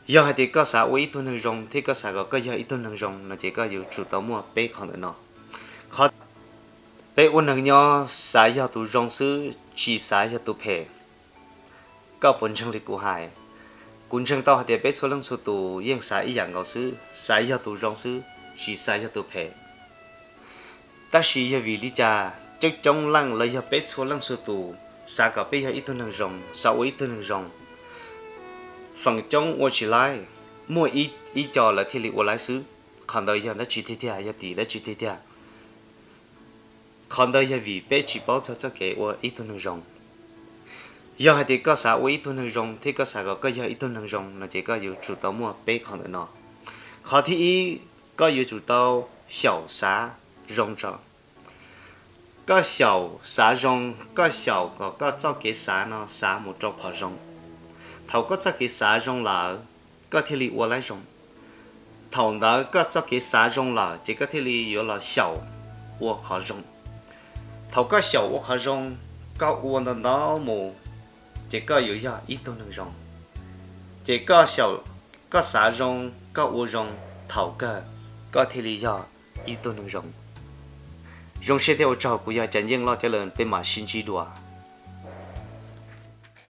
Yog hais tias koj xav ua ib tug neeg zoo thiab koj xav kom koj yog ib tug neeg zoo no ces koj yuav tsum tau muaj peb qhov ntawm no. Qhov, peb ua neeg nyob xav yog tus zoo xwb, tsis xav yog tus phem. Koj puas ntseeg li kuv hais? Kuv ntseeg tau hais tias peb txhua leej txhua tus yeej xav ib yam nkaus xwb, xav yog tus zoo xwb, tsis xav yog tus phem. Tab sis yog vim li cas coob coob leej los yog peb txhua leej txhua tus xav kom peb yog ib tug neeg zoo, xav ua ib tug neeg zoo, feem coob ua tsis laib, muaj ib co lawv thiaj li ua laib xwb. Qhov ntawd yog dab tsi tiag tiag, yog tim dab tsi tiag tiag? Qhov ntawd yog vim peb tsis paub txog txoj kev ua ib tug neeg zoo. Yog hais tias koj xav ua ib tug neeg zoo thiab koj xav kom koj yog ib tug neeg zoo no ces koj yuav tsum tau muaj peb qhov ntawm no. Qhov thib ib, koj yuav tsum tau xyaum xav zoo tso. Koj xyaum xav zoo, koj xyaum kom koj txoj kev xav no xav mus rau qhov zoo. Thaum koj txoj kev xav zoo lawm, koj thiaj li ua laib zoo. Thaum ntawd koj txoj kev xav zoo lawm ces koj thiaj li yuav los xyaum ua qhov zoo. Thaum koj xyaum ua qhov zoo, koj ua ntau ntau mus, ces koj yuav yog ib tug neeg zoo. Ces koj xyaum, koj xav zoo, koj ua zoo, thaum kawg koj thiaj li yog ib tug neeg zoo. Zoo siab thiab ua tsaug, kuv yog Cas Yeej Loj Cab Lawm, peb mam sib ntsib dua.